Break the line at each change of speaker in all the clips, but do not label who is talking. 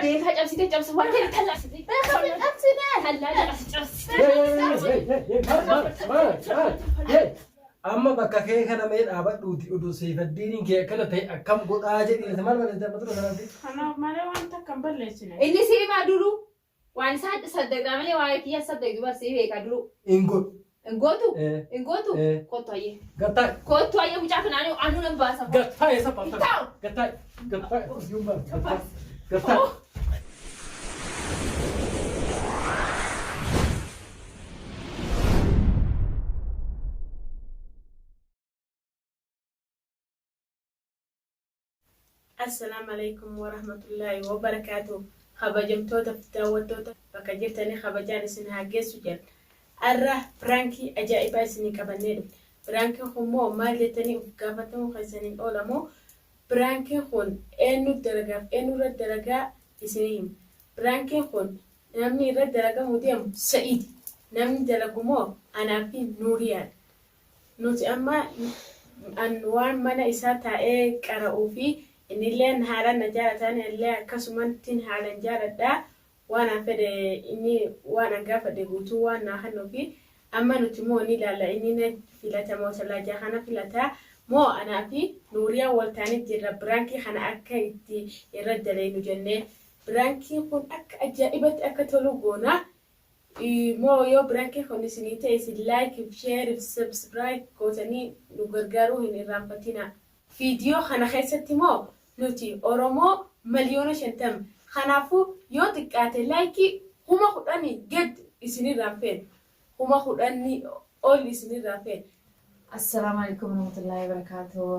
Beekaa cabsitee cabsa waan ta'eef tallaa.
Beekaa hin cabsine.
Tallaa cabsi.
Amma bakka kee kana mee dhaabadhuuti oduu Seeyfaddiiniin kee akkana ta'e akkam godhaa jedhiin maal balleessite amma tura sanatti.
Kanaaf malee waan takka hin balleessine.
Inni si himaa duruu waan isaa saddaqdaa malee waa'ee kiyya saddaqdu bar si beekaa duruu.
Hin godhu.
Hin gootu?
Eh.
Hin gootu?
Eh.
Kottu hayyee.
Gattaa.
Kottu hayyee mucaa kana anuu anuu nan baasa.
Gattaa eessa baafta?
Taa'u.
Gattaa. Gattaa. Iyyuu baafta. Gattaa.
Assalaamu alaikum warahmatullaahi wabarakaatuh. Kabajamtoota fi daawwattoota bakka jirtanii kabajaan isin haa geessu jenna. Har'a piraankii ajaa'ibaa isinii qabannee dhufne. Piraankiin kun moo maal jettanii of gaafatamuu keessaniin oolamoo piraankiin kun eenyu dalagaaf eenyu irra dalagaa isinii hima. Piraankiin kun namni irra dalagamuu deemu Sa'iid. Namni dalagu moo anaa fi Nuuriyaadha. Nuti amma an waan mana isaa taa'ee qara'uu fi innilleen haalaan na jaalata anillee akkasumattin haalan jaaladha waan an fedhe inni waan an gaafadhe guutuu waan naa kennuufi amma nuti moo ni ilaalla inni na filata moo tallaajaa kana filata moo anaa fi Nuuriyaan wal taanee jirra biraankii kana akka itti irra daleynu jennee biraankiin kun akka ajaa'ibatti akka tolu goona Moo yoo biranki kun isinii ta'e isin like fi share fi subscribe gootanii nu gargaaruu hin irraanfatinaa. Video kana keessatti moo nuti Oromoo maliyoona 50 kanaafuu yoo xiqqaate like 10,000 gad isinirraa hin feenu. 10,000 ol isinirraa feena.
Assalaamu alaikum warahmatullahi wabarakatuh.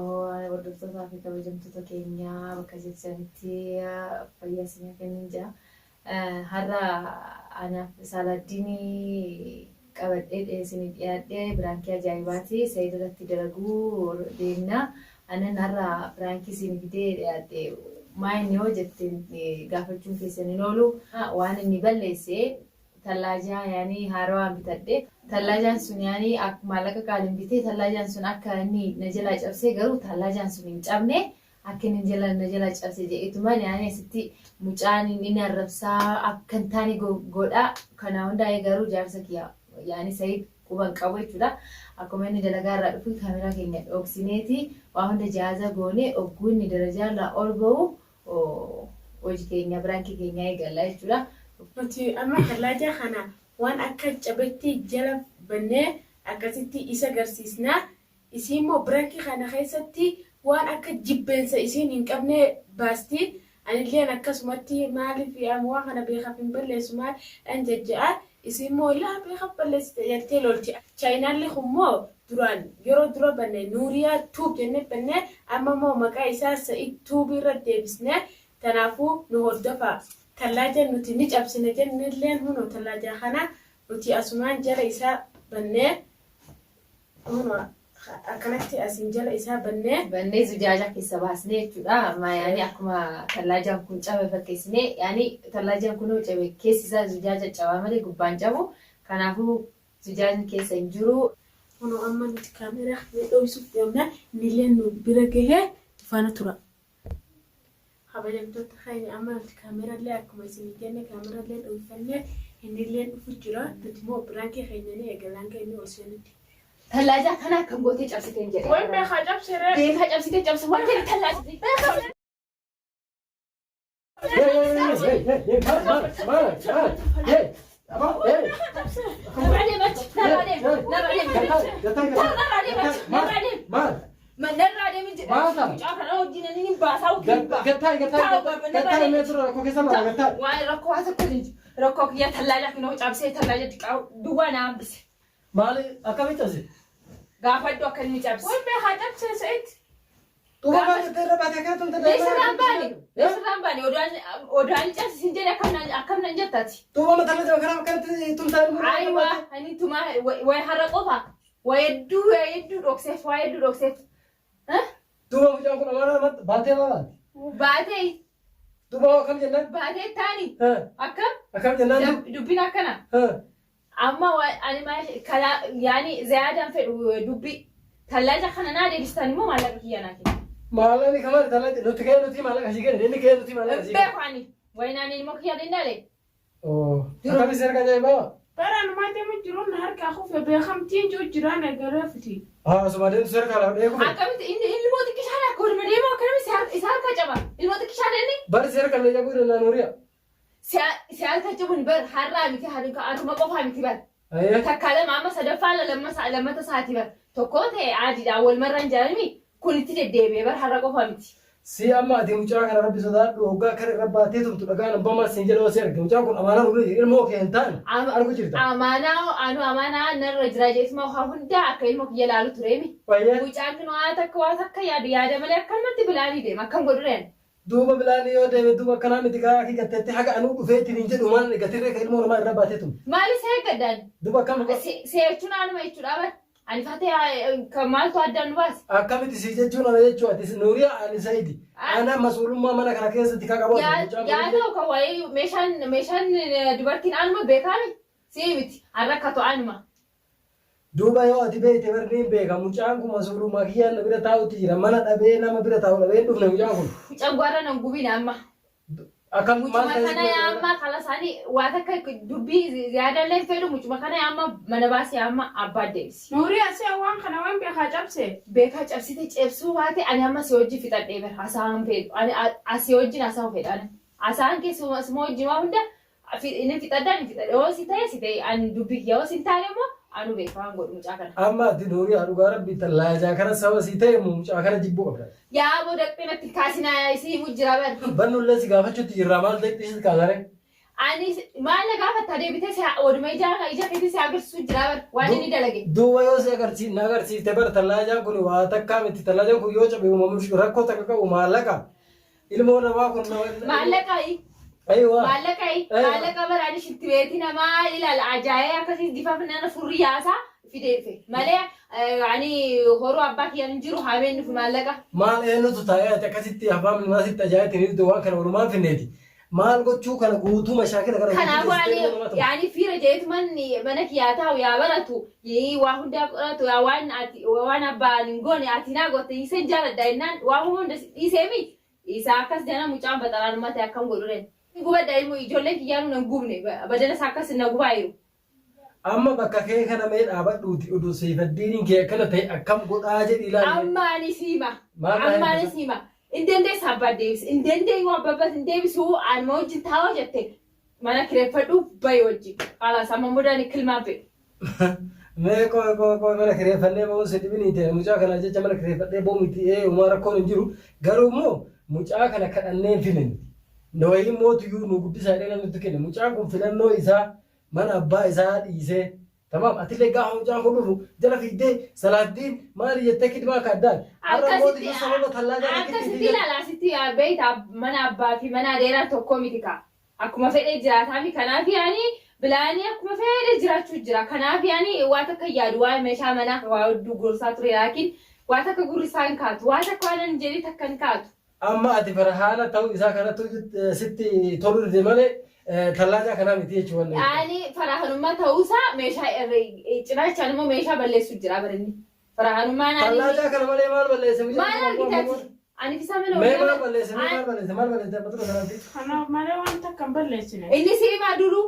Hordoftootaa fi kabajamtoota keenya bakka jirtanitti fayyaa isinii kennin jira. Har'a anaaf Saaladdiinii qabadhee isinii dhiyaadhe biraankii ajaa'ibaati. Sa'iid irratti dalaguu deemna. Anan har'a biraankii isinii fidee dhiyaadhe. Maa inni hoo jette gaafachuun keessan hin oolu. Waan inni balleesse tallaajaa yaanii haarawaan bitadhe. Tallaajaan sun yaanii maallaqa qaaliin bitee tallaajaan sun akka inni na jalaa cabsee garuu tallaajaan sun hin cabne. Akka inni jala na jala cabse jedhetuman yaani asitti mucaan inni arrabsaa akka hin taane godha. Kana hundaa'ee garuu jaarsa kiyya yaani Said quba hin qabu jechuudha. Akkuma inni dalagaa irraa dhufu kaameraa keenya dhoksineeti waa hunda jaaza goone ogguu inni darajaa irraa ol ba'u hojii keenya biraankii keenya eegalla jechuudha.
Nuti amma tallaajaa kana waan akka cabetti jala bannee akkasitti isa garsiisna. Isiin moo biranki kana keessatti waan akka jibbeensa isiin hin qabne baasti. Anilleen akkasumatti maaliif an waan kana beekaf hin balleessu maal dhan jajja'a. Isiin moo laa beekaf balleessite jettee lolti. Chaayinaalli kun moo duraan yeroo dura banne Nuuriyaa Tube jennee banne amma moo maqaa isaa Sa'id Tube irra deebisne. Tanaafuu nu hordofaa. Tallaaja nuti ni cabsina jennelleen hunoo tallaajaa kana nuti asumaan jala isaa bannee Kunoo akkanatti asiin jala isaa bannee.
Bannee zujaajaa keessa baasnee jechuudha. Amma yaani akkuma tallaajaan kun cabe fakkeessinee yaani tallaajaan kun yoo cabe keessi isaa zujaaja cabaa malee gubbaan cabu. Kanaafuu zujaajni keessa hin jiru.
Kunoo amma nuti kaameeraa kana dhoysuuf deemna. Innillee nu bira gahee faana tura. Kabajamtoota keenya amma nuti kaamerallee akkuma isinii jenne kaamerallee dhoyfannee innillee dhufu jira. Nuti immoo biraankii keenya ni eegalla hanga inni ol seenutti.
Tallaajaa kana akkam gootee cabsiteen jedhe.
Way beekaa cabsiree.
Beekaa cabsitee cabsa waan ta'eef tallaajaa. Narraa deema achi. Narraa deema. Narraa deema. Narraa deema achi. Narraa deema.
Maal?
Narraa deemi jedhe.
Maal ta'a?
Mucaa kana wajjin ani ni baasaa wajjin ba'a.
Gattaa gattaa gattaa mee tura rakkoo keessa mara gattaa.
Waan rakkoo haa tokko hin jiru. Rakkoo kiyya tallaajaa kinoo cabsee tallaajaa xiqqaa duwwaa na hambise.
Maali akkamitti cabse?
Gaafadhu akka inni cabse.
Way beekaa cabsee Sa'id.
Xuba baatee irra baatee akkana tumte.
Leessirraan baane. Leessirraan baane. Odaan cabse sin jedhe akkam nan jettati.
Xuba mataa irra karaa akkanatti tumtaa.
Ayiwa ani tumaa way har'a qofa. Waa hedduu waa hedduu dhokseef waa hedduu dhokseef.
Duuba mucaan kun amaanaa baatee maa baate?
Baatee
Duuba akkam jennaan?
baatee taani akkam
Akkam jennaan?
dubbiin akkana. Amma ani maal kalaa yaani zayaadaan fedhu dubbii tallaaja kana naa deebistan immoo maallaqa kiyya naa kenna.
Maallaqni kamaali tallaaja nuti ka'ee nuti maallaqa sii kenne inni ka'ee nuti maallaqa sii kenne.
Beeku ani. Wayinaan ilmoo kiyya hin dhalee.
Akkami si harkaa cabe baaba?
Bara anumaa deemu jiruun na harkaa kufe beekamtiin jiru jiraan eegalee fiti.
Haa osuma deemtu si harkaa lafa dhahee kufe.
Akkamitti inni ilmoo xiqqishaan akka olma deemu akkamitti isa harka caba? Ilmoo xiqqishaan inni
Bari si harka illee cabuu danda'an horiya.
si harka cabuun bar har'aa miti haruma qofaa miti bar.
Ayyee.
Takka lama amma sadaffaa lammata isaati bar. Tokko ta'e adiidhaan wal marraan jedhani kun itti deddeebi'e bar har'a qofaa miti.
Si amma ati mucaa kana rabbi sodaadhu hoggaa kana irra baatee tumtu dhagaan abbamaa siin jedhoo si arge mucaan kun amaanaa nurra jira ilmoo kee hin taane argu jirta.
Amaanaa anu amaanaa narra jira jeetuma waa hundaa akka ilmoo kiyya laalu tureemi.
Baay'ee.
Mucaan kun waa takka yaadu yaada malee akkanumatti bilaanii deema akkam godhureen.
Duuba bilaanii yoo deeme duuba akkanaa miti gaa akii gatteetti haga anuu dhufeetiin hin jedhu maal gatirree ka ilmoo namaa irra baatee tumtu.
Maali see gaddaan?
Duuba akkam
Seechuun anuma jechuudha bar. Ani fatee kan maaltu addaan nu baase?
Akkamitti si jechuun ana jechuu ati Nuuriyaa ani Saidi. Ana masuulummaa mana kana keessatti ka qabu.
Yaa ta'u kan waa'ee meeshaan dubartiin anuma beekaami? Sii miti. Har'a akka ta'u anuma.
Duuba yoo ati beekte barri hin beeka mucaan kun masuulummaa kiyyaan na bira taa'utti jira mana dhabee nama bira taa'u dhabee hin dhufne mucaan kun.
Cagwaarra nan gubina amma.
Akkam
Mucuma
maal
kana
ta'e
yaamma kala isaanii waa takka dubbii ziyaadallee hin fedhu mucuma kana yaamma mana baasee yaamma abbaa deebisi.
Nuurii asii waan kana waan beekaa cabse.
Beekaa cabsite cabsuu baate ani amma si hojii fixadhee bara haasa'an fedhu ani asii wajjin haasa'u fedha ani. Haasa'an kee suma wajjin waa hunda inni fixadhaa inni fixadha yoo si ta'e si ta'e ani dubbii yoo si hin taane immoo anu beeka waan godhu mucaa kana.
Amma ati Nuuriyaa dhugaa rabbi tallaajaa kana saba si ta'e mucaa kana jibbuu qabda.
Yaa booda dhaqxee kaasinaa isii himu jira bar.
Bannullee si gaafachuutti jirra maal ta'e dhiisis kaasare.
Ani maal na gaafatta deebitee si oduma ija ija keetii si agarsiisu jira bar waan inni dalage.
Duuba yoo si na agarsiifte bar tallaajaan kun waa takkaa miti tallaajaan kun yoo cabe uumamu rakkoo takka qabu maallaqa. Ilmoo namaa kun nama.
Maallaqa
Ayiwaa.
maallaqa maallaqa bara ani shitti beetii namaa ilaala ajaa'ee akkasii difa nana furri yaasaa fidee dhufe malee ani horuu abbaa kiyyaan hin jiru haameen dhufu maallaqa.
Maal eenyutu taa'ee ati akkasitti afaan namaa sitti ajaa'etti ni waan kana walumaan finneeti. Maal gochuu kana guutuu mashaakila kana
Kanaafuu
guutuu
ani
teessee nama ta'u.
yaani fiira jeetuman mana kiyyaa taa'u yaa baratu waa hundaa qoratu yaa waan ati waan abbaan hin goone ati naa goote isin jaaladha jennaan waa hunda dhiiseemi isa akkas jana mucaan baxaraan mate akkam godhuren. Gubadha ilmoo ijoolleen kiyyaanu nan gubne badana isaa akkas na gubaa jiru.
Amma bakka kee kana mee dhaabadhuuti oduu seefaddiiniin kee akkana ta'e akkam godhaa jedhi ilaali.
Amma ani siima.
Maal ta'e
Amma ani siima. Hin dandeessa abbaan deebisa. Hin dandeenyu abbaan hin deebisu anuma wajjin taa'oo jette mana kireeffadhu bahi wajjin. Khalaas amma mudaan kilmaan fedhu.
Mee qoy qoy qoy mana kireeffannee ba'uun si dhibini ta'e mucaa kana jecha mana kireeffadhee ba'u miti ee uumaa rakkoon hin jiru garuu immoo mucaa kana kadhannee hin finne. Wayii mootiyyuu nu guddisaa jedhee namni nutti kenne mucaan kun filannoo isaa mana abbaa isaa dhiisee tamaam atillee gaafa mucaan kun dhufu jala fiigdee salaaddiin maali jettee kidmaa akka addaan har'a mootiyyuu sababa tallaa
Akkasitti ilaala asitti beektaa mana abbaa fi mana adeeraa tokko miti kaa. Akkuma fedhee jiraataami kanaaf yaani bilaanii akkuma fedhee jiraachuu jira. Kanaaf yaani waa takka yaadu waa'ee meeshaa manaa waa hedduu gorsaa ture laakiin waa takka gurri isaa hin kaatu waa takka waan hin jedhi takka hin kaatu.
Amma ati farhaana ta'uu isaa kanattu sitti toluu dide malee tallaajaa kanaa miti jechuudha.
Yaani farahanummaa ta'uusaa meeshaa cinaachaan immoo meeshaa balleessu jira barinni. Farahanummaa naani.
Tallaajaa kana malee maal balleesse?
Maal argitati? Ani fi mana
Mee maal balleesse? Mee maal balleesse? Maal balleesse? Amma tura sanatti.
Kanaaf malee waan takka hin balleessine.
Inni siima duruu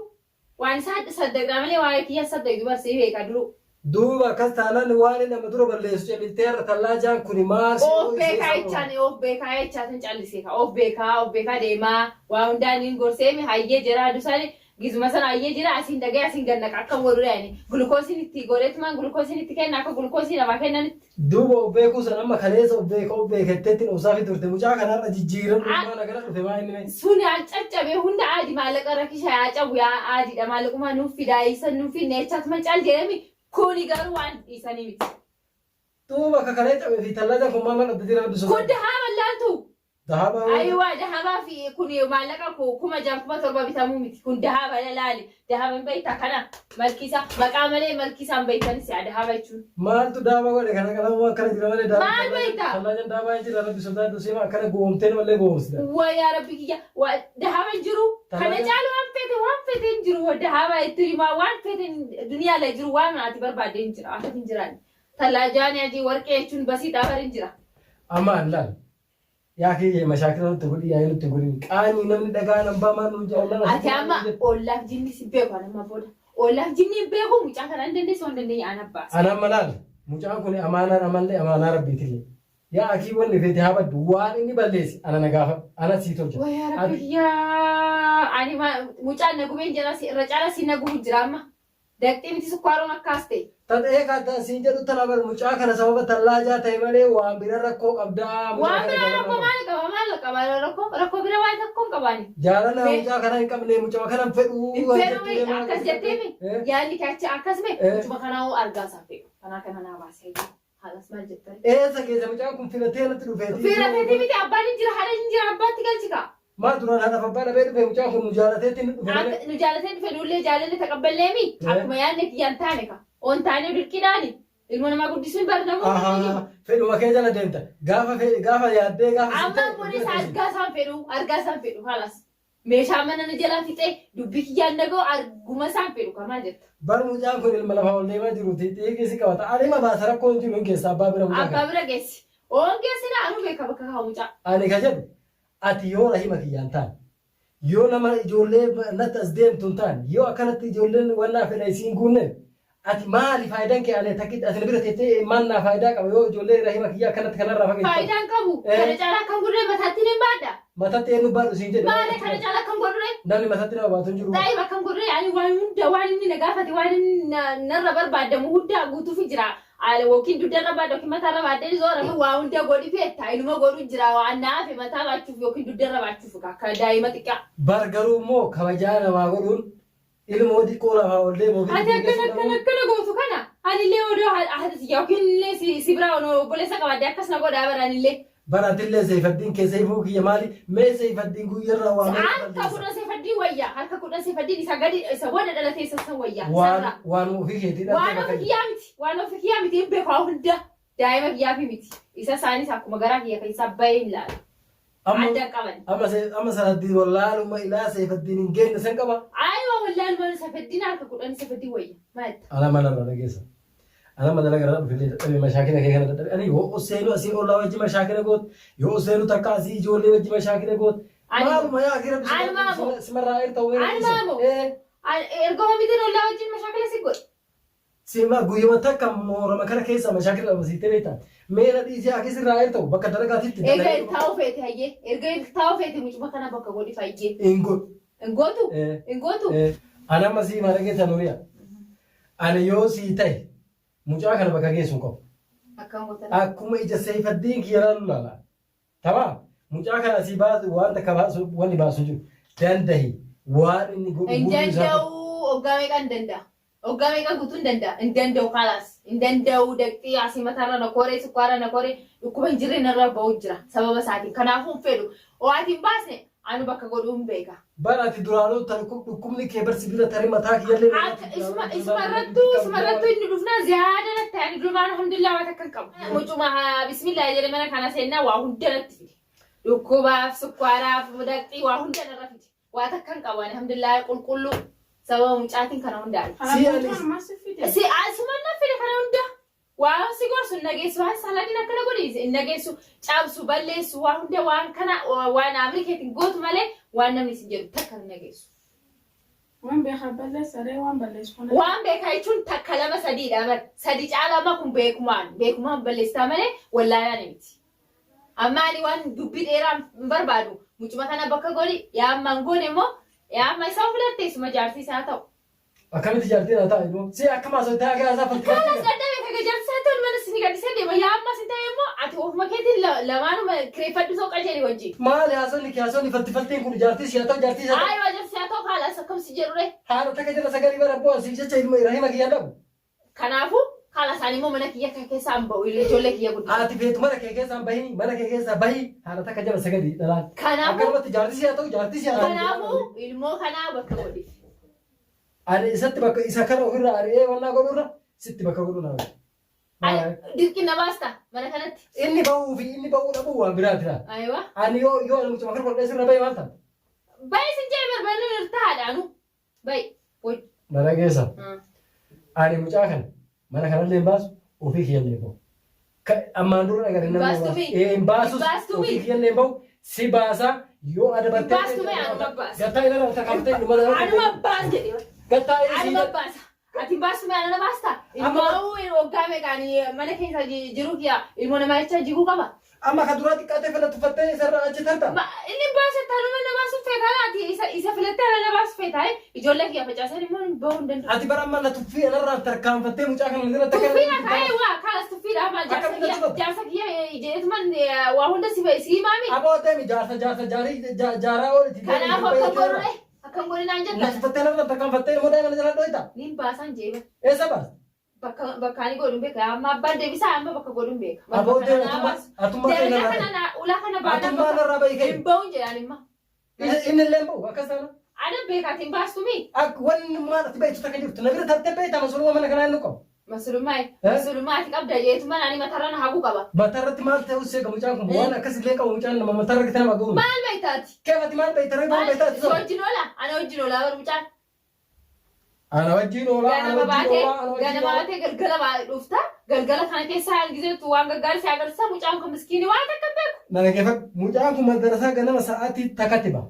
waan isaa saddaqaa malee waa'ee kiyya saddaqu barsee beeka duruu.
Duuba akkas taanaan waan inni nama dura balleessu celiftee har'a tallaajaan kun maal si
Of beekaa jechaan of beekaa jechaa san callisee ka of beekaa deemaa waa hundaan hin gorseemi hayyee jira dusaani gizuma sana hayyee jira asiin dhagee asiin gannaqa akka warri yaani gulukoosiin itti godheetumaan gulukoosiin itti kenna akka gulukoosii namaa kennanitti.
Duuba of beekuu san amma kaleessa of beeka of beeketteettiin obsaa fi turte mucaa kanarra jijjiiramni maal akkana dhufe maa inni mee?
Sun yaa caccabee hunda aadi maallaqa rakkisha yaa cabu yaa aadiidha maallaquma nuuf fidaa isan nuuf finne jechaatuma cal jedhami kuni garuu waan dhiisanii miti.
Duuba akka kalee cabee fi tallaajaan kun maal maal adda jira rabbi
Kun
sodaatu.
dahaaba laaltu.
Dahaaba.
Ayiwaa dahabaa fi kun maallaqa 6,000 7,000 bitamuu miti. Kun dahaba laali. Dahaba hin beektaa kana malkiisa maqaa malee malkiisa hin beektanis yaa dahaba jechuun.
Maaltu daaba godhe kana qalama akkana jira malee daaba.
Maal beektaa?
Tallaajaan daabaa hin jira rabbi sodaatu seema akkana goomtee namallee goomsita.
Waa yaa rabbi kiyya waa dahaba hin jiru. Kana caalu waan feete hin jiru. Dahaba itti himaa waan feete duniyaa la jiru waan ati barbaadde hin jira. Akka hin jiraanne. Tallaajaan adii warqee jechuun basii dhaabar hin jira.
Amma an laal. Yaa kiyya mashaakila nutti godhi yaa nutti godhi. Qaanii namni dhagaa nan baa maal nuun jedha.
Ati amma ollaaf jinni si beeku ani amma booda. Ollaaf jinni hin beeku mucaa kana hin dandeessu hin dandeenye ana baasa.
Ana amma laal mucaan kun amaanaan amallee amaanaa rabbiitillee. Yaa akii wanni feete haa baddu waan inni balleesse ana na gaafadhu ana sii tolcha.
Wayyaa rabbi yaa ani mucaan na gubeen jala irra caala si na gubu jira amma. Daqxee miti sukkaaroon akkaas ta'e.
Taxee kan siin jedhu tana bar mucaa kana sababa tallaajaa ta'e malee waan bira rakkoo qabdaa.
Waan biraa rakkoo maal qaba maal qaba rakkoo rakkoo bira waan tokko hin qabaani.
Jaalala mucaa kana hin qabne mucaa kana hin fedhu.
Hin fedhu akkas jettee mi yaadni kaacha akkas mee mucuma kanaa hoo argaa isaa fedhu kanaa kana naa baasee haalas maal jettan.
Eessa keessa mucaan kun filatee natti dhufee.
Filateetii miti abbaan hin jira haadha hin jira abbaatti galchika.
Maal duraan haadha abbaa dhabee dhufe mucaan kun nu jaalateetti inni dhufe malee.
Nu jaalatee dhufe nullee jaalanne taqabballeemi akkuma yaadne kiyyaan taane ka. Oon taane dirqiidhaani ilma namaa guddisuun bar namoota.
Ahaa fedhuma kee jala deemta gaafa fedhe gaafa yaaddee gaafa.
Amma kunis argaa isaan fedhu argaa isaan fedhu halas. Meeshaa mana na jalaa fixee dubbii kiyyaan nagoo arguma isaan fedhu kamaa jetta.
Bar mucaan kun ilma lafaa ol deemaa jiruuti xiiqii si qabata. Ani ma baasa rakkoo hin jiru hin keessa abbaa bira mucaa
Abbaa
kana.
bira geessi. Oon geessina anuu beeka bakka kaa'u mucaa.
Ani ka jedhu ati yoo rahima kiyyaan taane yoo nama ijoollee natti as deemtu hin taane yoo akkanatti ijoolleen wannaa fedha isiin guunne ati maali faayidaan kee ani takkitti ati na bira teettee maal naa faayidaa qaba yoo ijoollee rahima kiyyaa akkanatti kanarraa fageessu.
Faayidaan qabu. Kana caalaa kan godhure mataatti ni baadha.
Matatti eenyu baadhu siin jedhe.
Maali kana caalaa kan godhure?
Namni matatti nama baatu hin jiru.
Daa'ima kan godhure ani waan hunda waan inni na gaafate waan inni narra barbaadamu hunda guutuuf jira. Yookiin dugdarra baadha yookiin mataarra baadhee zoora waa hunda godhi feetta inuma godhu jira waan naafe mataa baachuuf yookiin dugdarra baachuuf akka daa'ima xiqqaa.
Bar garuu immoo kabajaa namaa godhuun ilmoo xiqqoo lafaa ol deemu.
Ati akkana akkana akkana gootu kana anillee odoo haadha yookiin illee si biraa obboleessa qabaadde akkas na godhaa bara anillee.
Bar atillee seefaddiin keessa ifuu kiyya maali mee seefaddiin guyyarraa waa meeqa
Harka
balleessa?
kudhan seefaddiin wayya harka kudhan seefaddiin isa gadi isa booda dhalatee isa san wayya
Waan
sarara.
waan ofii keetii
Waan
dhaltee
ofi
bakka
kiyyaa miti waan ofi kiyyaa miti hin beeku haa hunda daa'ima kiyyaa fi miti isa isaanis akkuma garaa kiyya keessaa bahee hin ilaalu.
Amma
Adda qaban.
amma amma sanaddiin wallaaluma ilaa seefaddiin hin geenye san qaba.
Aywa wallaaluma safaddiin harka kudhan safaddiin wayya maal?
Ana mana irraa dhageessa. Ana mana gara dhufee dadhabee mashaakila kee kana dadhabee ani yoo seenu asii ollaa wajji mashaakila goot yoo seenu takka asii ijoollee wajji mashaakila goot. Maaluma yaa akira
Ani maamu.
simarraa erta uumee
Ani maamu. Erga homitiin ollaa wajjin mashaakila si godhe.
Sima guyyuma takka moorama kana keessa mashaakila lama siitee beektaa. Meera dhiisee akis irraa erta bakka dalagaatitti.
Erga iltaa'uu feete hayyee erga iltaa'uu feete mucuma kana bakka godhi fayyee.
Hin godhu.
Hin gootu? Hin gootu?
Ana amma sii maal dhageessa Nuriyaa. Ani yoo sii ta'e mucaa kana bakka geessu hin qabu.
Akkam gootan?
Akkuma ija seefaddiin kiyya laalu laala. Tamam. Mucaa kana asii baasu waan takka baasu wanni baasu hin jiru. Dandahi waan inni godhu
Hin
guutuu isaa
danda'u hoggaa meeqa hin danda'a? Hoggaa meeqa guutuu hin danda'a? Hin danda'u kaalaas. Hin danda'u daqxii asii mataarra na koree sukkaara na koree dhukkuba hin jirre narra ba'u jira sababa isaatiin. Kanaafuu hin fedhu. Waati hin baasne anu bakka godhuu hin beeka.
Bara ati duraanuu tan dhukkubni kee barsi bira tarii mataa kiyyallee.
Akka isuma isuma irrattuu isuma irrattuu inni dhufnaa ziyaada natti ani durbaan alhamdulillah waan takka hin qabu. Mucuma bismillah jedhe mana kana seennaa waa hunda natti fide. Dhukkubaaf sukkaaraaf daqxii waa hunda narra fide. Waa takka hin qabu ani alhamdulillah qulqulluu sababa mucaatiin kana hunda ani.
Si
Kana
anis-
guutuu si fide.
Si asuma na fide kana hunda. Waan si gorsu hin dhageessu waan saladin akkana godhi hin dhageessu cabsu balleessu waa hunda waan kana waan Ameerikeetiin gootu malee waan namni si jedhu takka hin dhageessu.
Waan beekaa balleessa ree waan balleessu kana.
Waan beekaa jechuun takka lama sadiidha bar. Sadi caala amma kun beekumaan beekumaan balleessitaa malee wallaalaan miti. Amma ani waan dubbii dheeraa hin barbaadu. Mucuma kana bakka godhi yaa amma hin goone immoo yaa amma isaa filatte isuma jaartii isaa ta'u.
Akkamitti jaartiin haa taa'e immoo? Si akkama asoo ta'aa gara isaa
Kanas
falti.
dadhabe kaga jaartii isaa ta'u mana sinii gadhiisee deema yaa amma si ta'e immoo ati ofuma keetiin lamaanuma kireeffadhu ta'u qajeeli wajjin.
Maali haasonni kee haasonni falti faltiin kun jaartii si haa ta'u jaartii si haa ta'u.
Aaywa jaartii haa ta'u haala akkam si jedhure.
Haadha takka jala sagalii bara bu'aa siif jecha ilma rahima kiyya dhabu.
Kanaafuu haala isaanii immoo mana kiyya kan keessaa hin ba'u ijoollee kiyya guddisa.
Ati feetu mana kee keessaa hin bahin mana kee keessaa bahi haadha takka jala sagalii dhalaan.
Kanaafuu
Akkanumatti jaartii si haa ta'u jaartii si haa ta'u.
kanaafuu ilmoo kanaa bakka godhi.
Ani isatti bakka isa kana ofirraa ari'ee wannaa godhurra sitti bakka godhu naa.
Dirqi na baasta mana kanatti.
Inni bahuu fi inni bahuu dhabuu waan biraati laa.
Ayiwa.
Ani yoo yoo ani mucuma kana godhee sirra bahe maal ta'a?
Bayi sin jee barbaadnu irtaadhaanu. Bayi.
Mana keessa ani mucaa kana mana kanallee hin baasu ofii kiyyallee hin bahu. Ammaan dura dhagare namni
Baastumii.
Ee hin baasus.
Baastumii.
Ofii kiyyallee hin bahu. Si baasa yoo adabattee.
Hin baastumii, anuma baasa.
Gattaa inni irraa tarkaanfattee dhuma irraa.
Anuma baas jedhe.
Gattaa inni si.
Anuma baasa. Ati baastumii anana baasta.
Amma-
Ilmoo waggaa meeqaan mana keessa jiru kiyya ilmoo namaa jecha jiguu qaba.
Amma ka duraa xiqqaatee fila tuffattee isarraa achi tarta.
Inni baasa tanuma na baasu feetaa ati isa filattee ana na baasu feetaa ijoollee kiyya facaasan immoo bahuu hin danda'u.
Ati bara amma na tuffii anarraa tarkaanfattee mucaa kana irra takka.
Tuffiidha kaa'ee waa kanas tuffiidha maal jaarsa
Akkamitti
kiyya
tuffata?
jaarsa kiyya jedhetuman waa hunda si si himaami.
Aboo deemi jaarsa jaarsa jaarii jaaraa ooliti.
Kanaaf akkam godhure akkam godhe naan
Na
jettan.
tuffattee anarraa tarkaanfattee immoo daa'ima jala dhoyta.
Niin baasaan jeeba.
Eessa baas?
Bakka bakka ani godhu hin beeka amma abbaan deebisaa amma bakka godhu hin beeka.
Aboo
Bakka
deemi
kana naa baasu.
atummaa ta'e
Daraja
narraa
kana
bahi.
na ulaa kana baanaan
Atummaa
bakka
narraa bahi
hin
ka'e.
bahuun jedhaan imma.
Inni illee hin bahu akkas taana.
Ana beekaatiin baastumii.
Akka wanni maal ati beektu takka jirtu na bira tartee beekta masuluma mana kanaa inni qabu.
Masulummaa masulummaa ati qabda jeetuman ani matarra na haquu qaba.
Matarratti maal ta'uu seega mucaan kun waan akkas illee qabu mucaan nama matarra kita nama ga'u.
Maal beektaati?
Keef ati maal beekta reefu maal
Maal
beekta ati
si
soo.
wajjin oola? Ana wajjin oola bar mucaan.
Ana wajjin oolaa ana
Ganama
wajjin
baatee
oolaa ana wajjin
ganama
oolaa.
baatee galgala dhufta. Galgala kana keessa argiteetu waan gaggaarii si agarsiisa mucaan kun miskiinii waan takka hin beeku.
Na dhaggeeffadhu mucaan kun madarasaa ganama sa'aatii takkatti ba'a.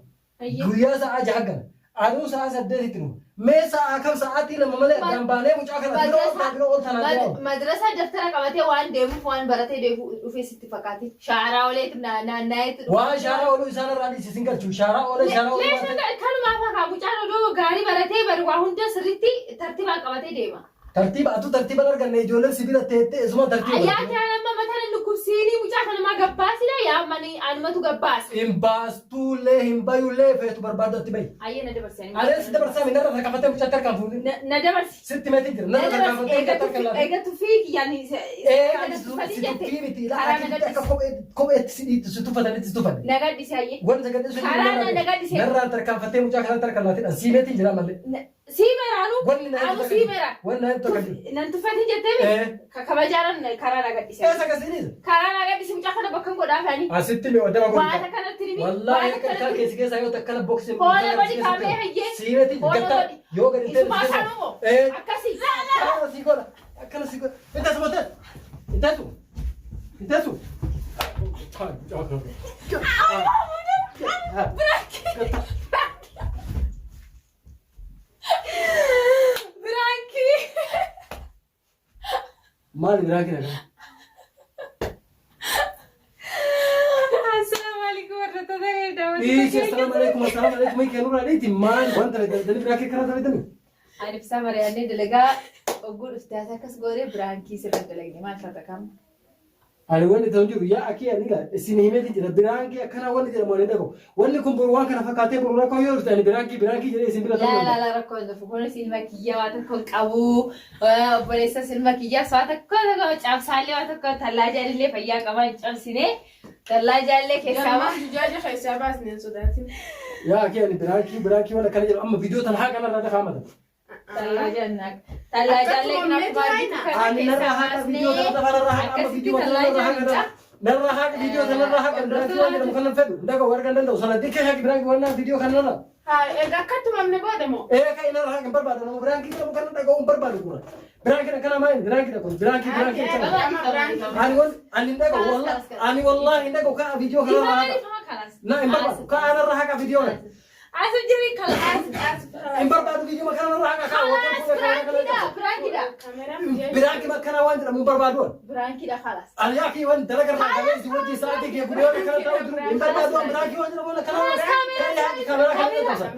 Guyyaa sa'aa jaha gala. Aduu sa'aa saddeetitti dhufa. Mee sa'aa kam sa'aatii lama malee addaan baanee mucaa kana bira ooltaa bira ooltaa naan jedhamu.
Madrasaa daftara qabatee waan deemuuf waan baratee deemu dhufee sitti fakkaate. Shaaraa oleetti naanna'eetti dhufa.
Waan shaaraa ooluu isaan irraa dhiisi sin galchu. Shaaraa oolee shaaraa ooluu
Leeshan
baatee.
kanumaaf hakaa mucaan odoo gaarii baratee bari waa hunda sirriitti tartiibaan qabatee deema.
Tartiiba atuu tartiiba hin arganne ijoolleen sibiila teettee isuma tartiiba.
Yaa kan amma mataan hin dhukkubsiinii mucaa kana maa gabbaasila yaa mani anumatu gabbaasa.
Hin baastuullee hin bayullee feetu barbaaddu atti bayi.
Ayyee na dabarsi. ani.
Aleen si dabarsaa mi narra tarkaanfattee mucaatti harkaan fuudhin.
Na dabarsi.
Sitti meetiin jira
Na
narra
dabarsi.
tarkaanfattee mucaatti harkaan laafin.
Eega tuffii kiyyaan
Ee ani si tuffii miti ilaa
Karaa na
akkitti akka
gaddisi.
kopheetti si dhiittu si tuffatanitti si tuffanne.
Na gaddisi ayyee.
Wanta gadhiisu
Karaa na gaddise.
narraan tarkaanfattee mucaa kanatti harkaan laafin. Sii meetiin jira ammallee.
Sii meraanu.
Wanni na
Anu sii mera.
Wanni na hedduu akka jiru.
Nan tuffatin jettee
Ee.
mi? Kabajaaran karaa na gaddise.
Eessa akkasiinis?
Karaa na gaddisi mucaa kana bakka hin godhaafani.
Asitti mi odama
Waan
godhu.
akkanatti himi.
Wallaahi
Waan
akka ilkaan
akkanatti
keessi keessaa yoo takkana boksii.
Hoola gadi kaabee hayyee.
Siimeeti
Hoola
gattaa
gadi.
yoo gadi ta'e.
Isumaa kanumo.
Ee.
Akkasii.
Akkana sii godha. Akkana sii godha. Intasu mote. Intasu. Intasu.
Biraankii.
Maali biraa kina kana?
Assalaamu alaikum warahmatullahi wabarakatuh.
Dhiisi assalaamu alaikum assalaamu alaikum hiikee nurraa dhiiti maali wanta dalii biraa kee kana taphitani?
Ani ibsaa mari'annee dalagaa ogguu dhuftee as akkas goonee biraankii sirra dalagne maal taata kam?
Ani wanni ta'u jiru yaa akii ani ila isin himeeti jira biraankii akkana wanni jedhamu ani dhagahu. Wanni kun boru waan kana fakkaatee boru rakkoo yoo dhufte ani biraankii biraankii jedhee isin bira ta'uu
Laa laa
danda'a.
laa rakkoo hin dhufu kunis ilma kiyya waa tokko hin qabu obboleessas ilma kiyyaas waa tokko tokko cabsaallee waa tokko tallaa jaallee fayyaa qabaa hin cabsine tallaa jaallee keessaa
Galmaa
waa.
jujaaja keessaa baasne hin sodaatin.
Yaa akii ani biraankii biraankii waan akkana jedhu amma viidiyoo tan haa kanarraa dafaa mata.
Tallaa jaallee tallaa jaallee
Akkasuma
kan akkuma argitu kana
Ani narraa
keessaa
haqa viidiyoo
baasnee
kana dafa narraa haqa amma
akkasitti
viidiyoo kana
tallaa
narraa haqa
jaallichaa.
narraa haqa viidiyoo kana narraa haqa biraankii waan jedhamu kana fedhu dhagahu argaa hin danda'u sana dikkee haqa biraankii waan viidiyoo kana narraa.
Haa egaa akkatti mamne booda moo?
Ee kan narraa haqa hin barbaadu nama biraankii jedhamu kana dhagahu hin barbaadu gura. Biraankii akkana maali biraankii dhagahu biraankii biraankii akkana.
Amma biraankii.
Ani wal ani hin dhagahu wallahi ani wallahi hin dhagahu ka'a viidiyoo kana narraa haqa.
Ifama kanas.
Na hin barbaadu ka'a narraa haqa viidiyoo kana.
Asif jirii kalas.
Hin barbaadu viidiyoo kana narraa haqa ka'a.
Kalas biraankiidha biraankiidha.
Kaameraan mijaa'e.
Biraankii akkana waan jedhamu hin barbaadu.
Biraankiidha kalas.
Ani yaa waan dalaga irraa qabee si wajjin sa'aatii kee guddaa kana ta'u jiru hin barbaadu waan biraankii waan jedhamu kana waan kaameraa kana qabsa.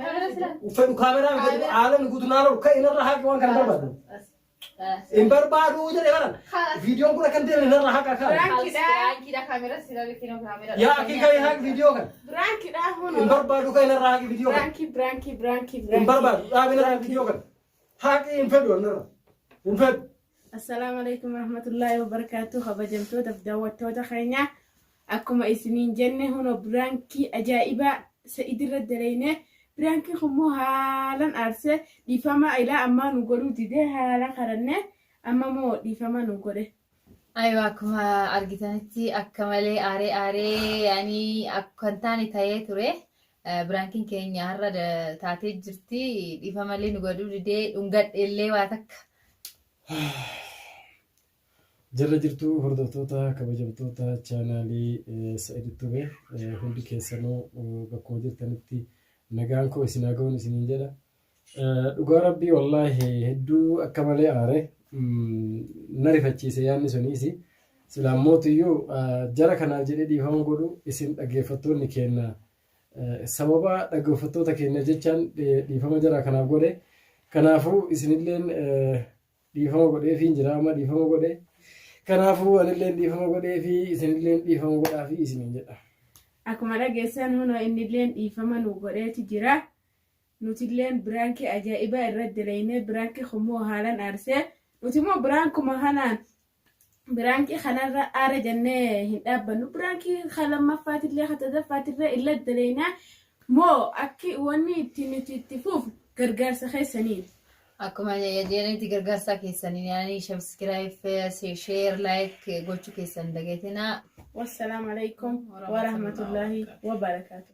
Fedhu kaameraa fedhu haalaan guutuu naannoo kan inni irra haaqi waan kana barbaadu. Hin barbaadu jedhee baran. Viidiyoon kun akkan deemne narra haqa kaa.
Biraankiidha.
Biraankiidha kaameraa sila bikinoo kaameraa.
Yaa akii kan haaqi viidiyoo kana.
Biraankiidha
Hin
hunoo.
barbaadu kan irra haaqi viidiyoo kana.
Biraankii biraankii biraankii
Hin
biraankii.
barbaadu dhaabina irra viidiyoo kana. Haaqi hin fedhu narra. Hin fedhu.
Assalaamu alaikum warahmatullahi wabarakatuh. Kabajamtootaaf daawwattoota keenya akkuma isiniin jenne hunoo biraankii ajaa'ibaa Sa'id irra dalagne biraankii kun immoo haalan aarsee dhiifama ilaa ammaa nu godhuu didee haalan karanne amma moo dhiifama nu godhe.
Aywa akkuma argitanitti akka malee aaree aaree yaani akka hin taane ta'ee ture. Biraankiin keenya har'a taatee jirti. Dhiifa malee nu godhuu didee dhungadhe illee waa takka.
Jirra jirtuu hordoftoota kabajamtoota chaanaalii Sa'id Tube, hundi keessanuu bakkuma jirtanitti nagaan koo isin haa ga'uun isiniin jedha. Dhugaa rabbii wallaahi hedduu akka malee aare, na rifachiise yaadni suniis. Silaan mootiyyuu jara kanaaf jedhee dhiifama godhu isin dhaggeeffattoonni keenya, sababa dhaggeeffattoota keenya jechaan dhiifama jara kanaaf godhe. Kanaafuu isinilleen dhiifama godheefiin jira, amma dhiifama godhe. Kanaafuu anilleen dhiifama godheefi isinilleen dhiifama godhaafi isiniin jedha.
Akkuma dhageessan hunoo innilleen dhiifama nu godheeti jira. Nutilleen prankii ajaa'ibaa irratti dalaynee, prankii kummoo haalan aarsee, nuti immoo prankuma kanaan prankii kanarra aara jennee hin dhaabbannu. Prankii kan lammaffaatillee kan sadaffaatillee irratti dalaynaa moo akki wanni itti nuti itti fuuf gargaarsa keessaniin.
Akkuma jedhanitti gargaarsa keessaniin yaani subscribe, share, like gochuu keessan dagatinaa.
Wassalaamu alaikum warahmatullaahi wabarakaatu.